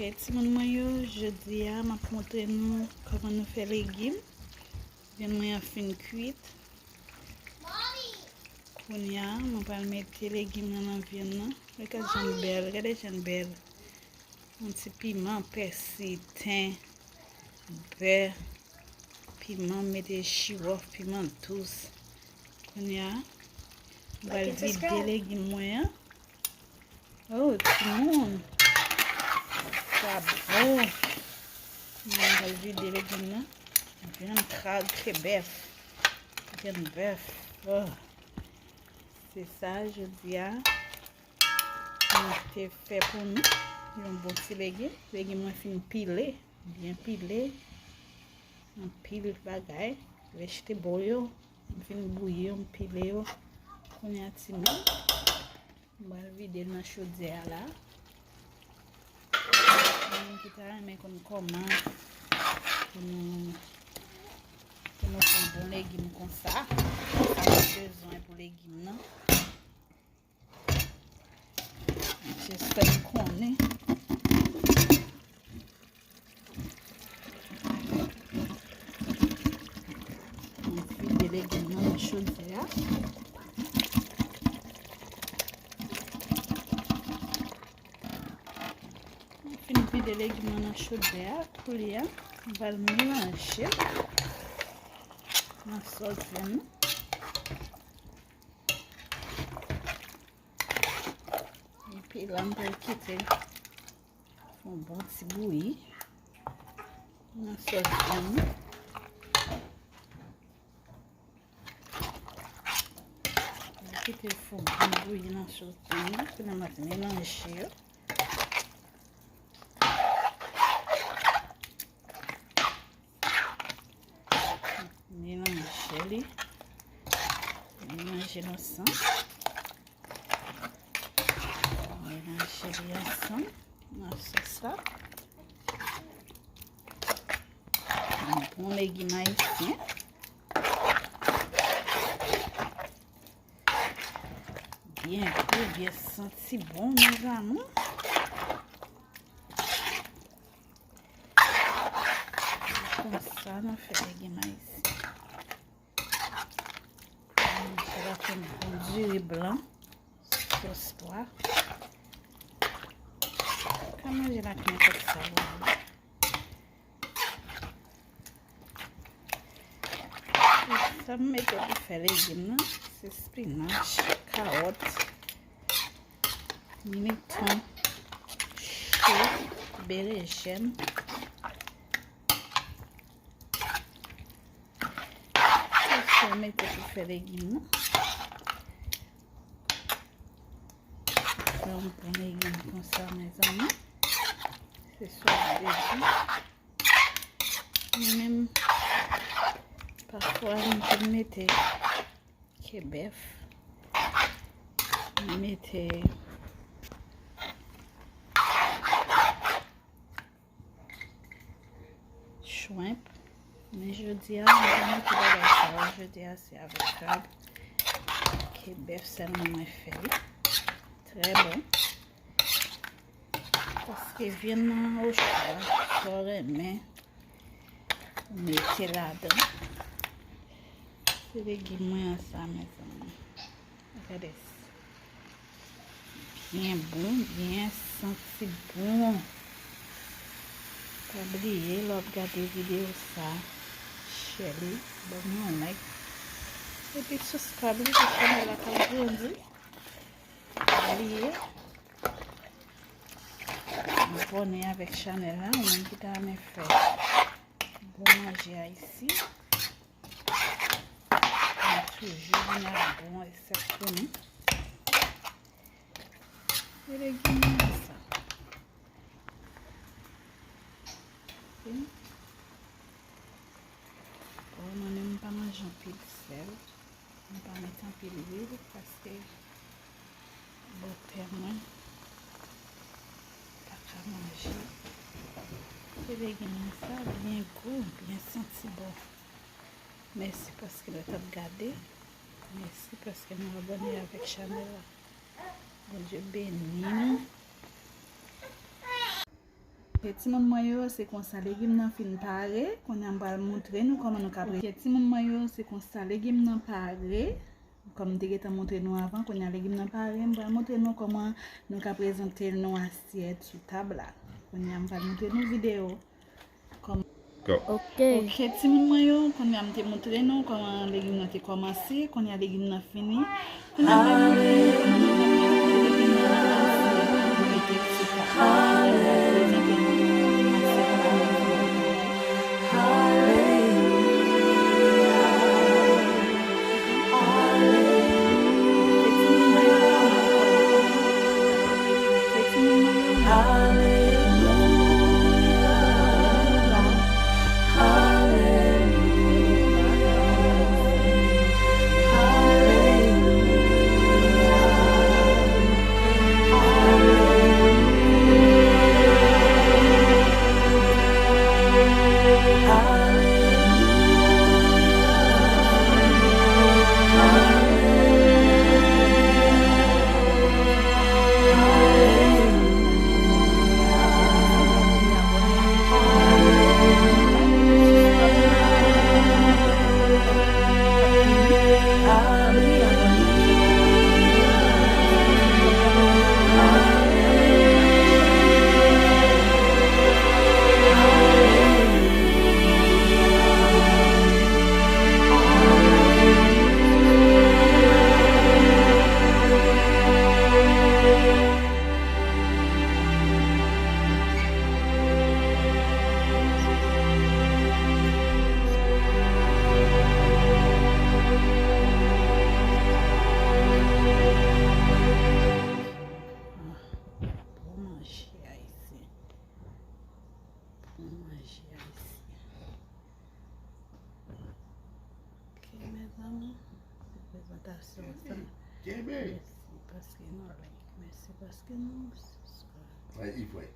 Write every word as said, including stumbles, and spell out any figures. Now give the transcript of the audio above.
Ok, timoun mwen yo, jodi a m ap montre nou kòman nou fè legim. Vyann mwen an fin kwit. Kounye a, mwen pral mete legim nan nan vyann nan. Gade jan l bèl, gade jan l bèl. Yon ti piman, pèsi, ten, bè, piman, m mete chiwòf, piman dous. Kounye a, m pral vide legim mwen an. Oh, timoun. Sa bon. Mwen pral vide legim nan. Vyann krab ke bèf. Vyann bèf. Oh. Se sa, jodi a. Mwen te fè pou nou yon bon ti legim. Legim mwen fin pile, byen pile. Anpil bagay. Vegetable yo, m fin bouyi yo, m pile yo. Kounye a timoun, m pral vide l nan chodyè a la. Moun ki ta renmen konn kòman pou nou, pou nou fè yon bon legim konsa, sa nou bezwen pou legim nan. Jis fè m konnen. Mwen vide legim nan nan chodyè a. Mwen fin vide legim nan nan chodyè a. Kounye a, m pral melanje l nan sòs vyann nan. Epi la, m pral kite l fè yon bon ti bouyi nan sòs vyann nan. M kite l fè yon bon bouyi nan sòs vyann nan. Kounye a, m ap melanje yo. Melanje li. Melanje l ansanm. Melanje li ansanm nan sòs la. Yon bon legim ayisyen. Byen gou, byen santi bon, mes amours. Konsa nou fè legim ayisyen. Sa va fè m bon diri blan, sòs pwa. Ka manje l ak nenpòt sa ou vle. Sa m mete pou fè legim nan, se spinach, kawòt, militon, cho, berejèn. Se sa m mete pou fè legim nan. Fè yon bon legim konsa, mes amours. Se sa w bezwen. Mwen menm, pafwa, m konn mete ke bèf. M mete shrimp. Men jodi a, mwen pa mete bagay sa yo. Jodi a, se avèk krab ke bèf sèlman mwen fè li. Trè bon. Paske vyann nan o chwa, sa w renmen, ou mete ladan. Se legim mwen an sa, mes amours. Gade sa. Byen bon, byen santi bon. Pa bliye, lè w ap gade videyo sa, share li, ban m yon like. Epi subscribe li pou chanèl la ka grandi. Pa bliye abòne avèk chanèl la, ou menm ki ta renmen fè bon manje ayisyen. Mwen toujou vin ak bon resèt pou nou. E legim nan sa. Ok. Bon, mwen menm m pa manje anpil sèl. M pa mete anpil lwil paske bòpè mwen pa ka manje. Se legim nan sa, byen gou, byen santi bon. Mèsi paske nou t ap gade. Mèsi paske nou abòne avèk chanèl la. Bondye beni nou. Ok, timoun mwen yo, se konsa legim nan fin pare. Kounye a m pral montre nou kòman nou ka pre-, ok, timoun mwen yo, se konsa legim nan pare. Kòm m te gentan montre nou avan, kounye a legim nan pare, m pral montre nou kòman nou ka prezante l nan asyèt sou tab la. Kounye a m pral montre nou videyo. Kòm Go. Ok. Ok, timoun mwen yo, kounye a m te montre nou kòman legim nan te kòmanse, kounye a legim nan fini. Kounye a m pral montre nou kòman nou ka prezante legim nan nan asyèt, nou mete sou tab. Kounye a m pral prezante nou asyèt la. Bon manje ayisyen. Bon manje ayisyen. Ok, mezanmi, se prezantasyon sa. Kenbe. Mèsi paske nou like. Mèsi paske nou subscribe. Ay, Yvray.